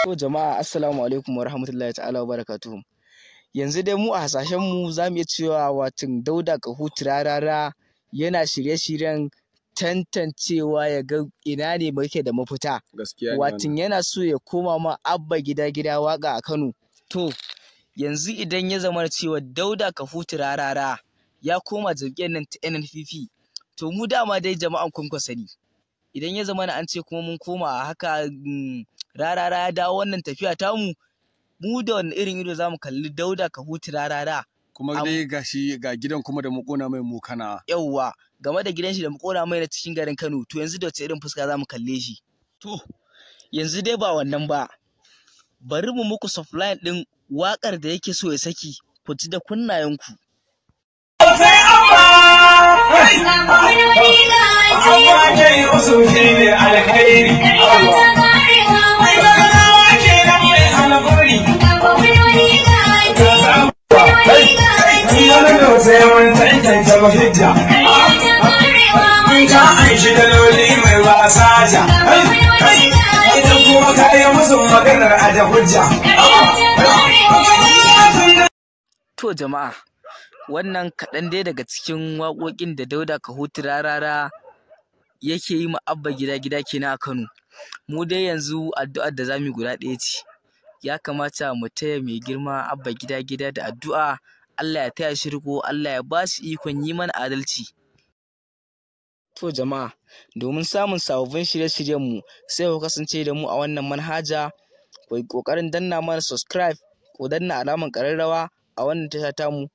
To jama'a, assalamu alaikum wa rahmatullahi ta'ala wa barakatuhu. Yanzu dai mu a hasashen mu za mu iya cewa watan Dauda Kahutu Rarara yana shirye-shiryen tantancewa ya ga ina ne muke da mafita. Gaskiya ne. Watan yana so ya koma ma Abba Gida Gida waka a Kano. To yanzu idan ya zama cewa Dauda Kahutu Rarara ya koma jam'iyyar nan ta NNPP, to mu dama dai jama'an Kwankwasa ne. Idan ya zama an ce kuma mun koma a haka, Rarara ya dawo wannan tafiya tamu, mu da wani irin ido za mu kalli Dauda Kahutu Rarara? Kuma dai gashi ga gidan kuma da mu kona mai mu kana. Yauwa, game da gidan shi da mu kona mai na cikin garin Kano, to yanzu da wace irin fuska za mu kalle shi? To yanzu dai ba wannan ba, bari mu muku softline din wakar da yake so ya saki, ku ji da kunnayenku. Sai Abba! Abba ke yi usu shi ne alkhairi. Mai gaggawa ke nan mai alkhairi. Wani da sai mun tantance mafita. Ka an shi daloli mai wasaja. Ita kuma ka yi musu maganar aje hujja. To jama'a, wannan kaɗan dai daga cikin waƙoƙin da Dauda Kahutu Rarara yake yi ma Abba Gida Gida kenan a Kano. Mu dai yanzu addu'ar da zamu yi guda ɗaya ce. Ya kamata mu taya mai girma Abba Gida Gida da addu'a, Allah ya taya shi riƙo, Allah ya ba shi ikon yi mana adalci. To jama'a, domin samun sababbin shirye-shiryenmu, sai ku kasance da mu a wannan manhaja, ku yi ƙoƙarin danna mana subscribe, ku danna alamar ƙararrawa a wannan tasha tamu.